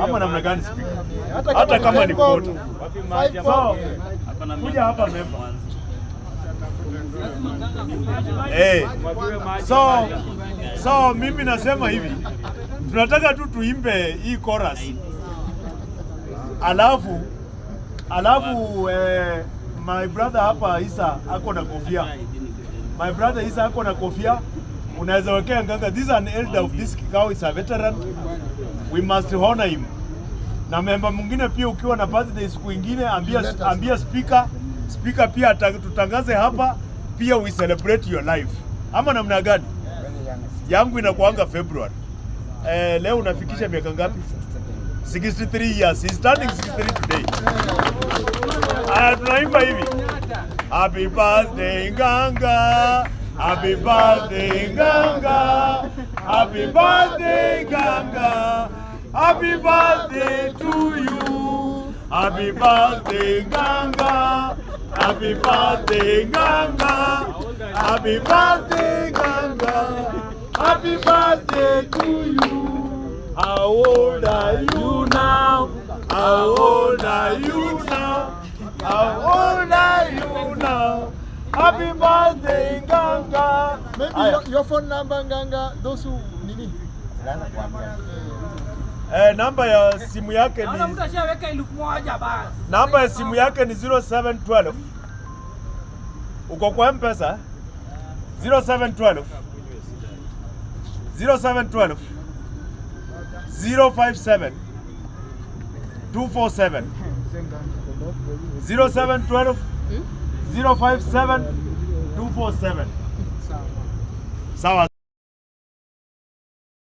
Ama namna gani, Speaker? Hata kama ni quarter. So, kuja hapa, member. Eh, so mimi nasema hivi, tunataka tu tuimbe hii chorus, alafu my brother hapa Isa ako na kofia. My brother Isa ako na kofia, unaweza wekea Nganga. This is an elder of this kikao, is a veteran. We must honor him. Na member mwingine pia, ukiwa na birthday siku ingine, ambia speaker, speaker pia tutangaze hapa pia, we celebrate your life. Ama namna gani? Yangu inakuanga February. Eh, leo unafikisha miaka ngapi? 63 years. He's turning 63 today. Aya, tunaimba hivi. Happy birthday, Nganga. Happy birthday, Nganga. Happy birthday, Nganga. Happy birthday to you. Happy birthday, Nganga. Happy birthday, Nganga. Happy birthday, Nganga. Happy birthday to you. How old are you now? How old are you now? How old are you now? Happy birthday, Nganga. Maybe Aya. your phone number, Nganga, those who nini. Eh, namba ya simu yake Naona ni mtu ashaweka 1000 basi. Namba ya simu yake ni 0712. Uko kwa M-Pesa? 0712 0712 057 247, 0712 057 247. Sawa.